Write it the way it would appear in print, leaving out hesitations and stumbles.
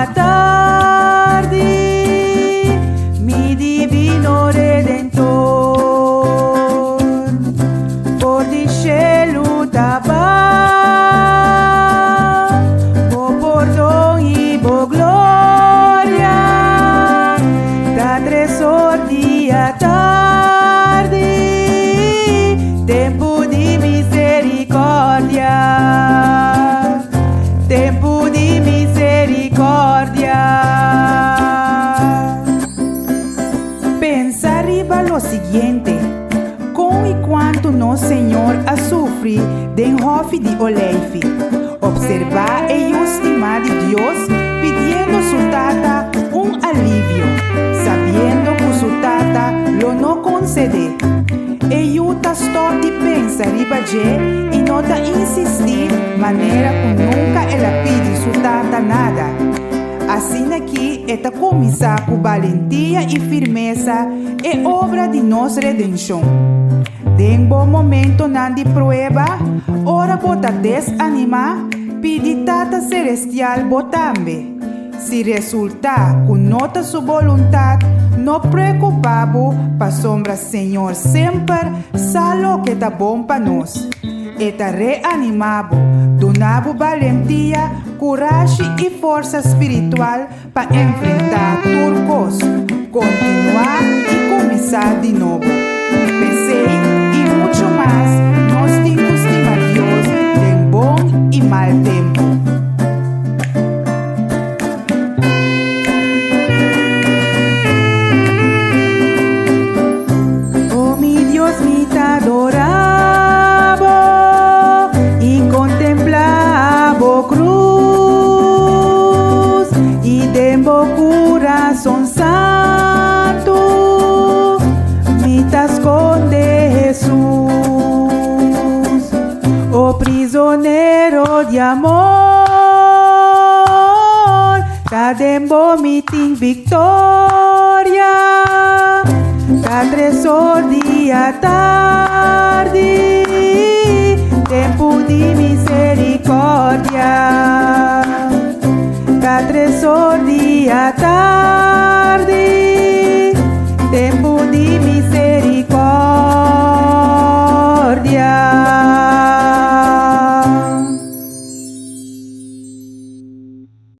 dia tardi, mi divino Redentor. For di shelu ta baha bo pordon i bo gloria, ta tres or di atardi, tempu di miserikòrdia, tempu di miserikòrdia. Pensa riba lo siguiente, Kon i kuantu nos Señor a sufri den Hòfi di Oleifi. Opservá e Yu stimá di Dios pidiendo su Tata un alivio, sabiendo ku su Tata lo no konsed'é. E Yu ta stòp di pensa riba dje i no ta insistí manera ku nunka el a pidi su Tata nada. Asin'akí e ta kuminsá ku balentia i firmesa e obra di nos redenshon. Den bo momentonan di prueba, ora bo ta desanimá, pidi Tata Selestial bo tambe. Si resultá ku no ta su boluntat, no preokupá bo pasobra Señor semper sa loke ta bon pa nos. E ta reanimá bo, duna bo balentia, kurashi i forsa spiritual pa enfrentá tur kos, kontinuá i kuminsá di nobo. P'esei i muchu mas nos tin ku stima Dios den bon i mal tempu. O mi Dios, mi ta adorá bo i kontemplá bo krus, i den bo kurason santu mi ta skonde Hesus. O prizonero di amor, ta den bo mi tin viktoria, ta tres or di atardi, tempu di miserikòrdia, ta tres or di atardi.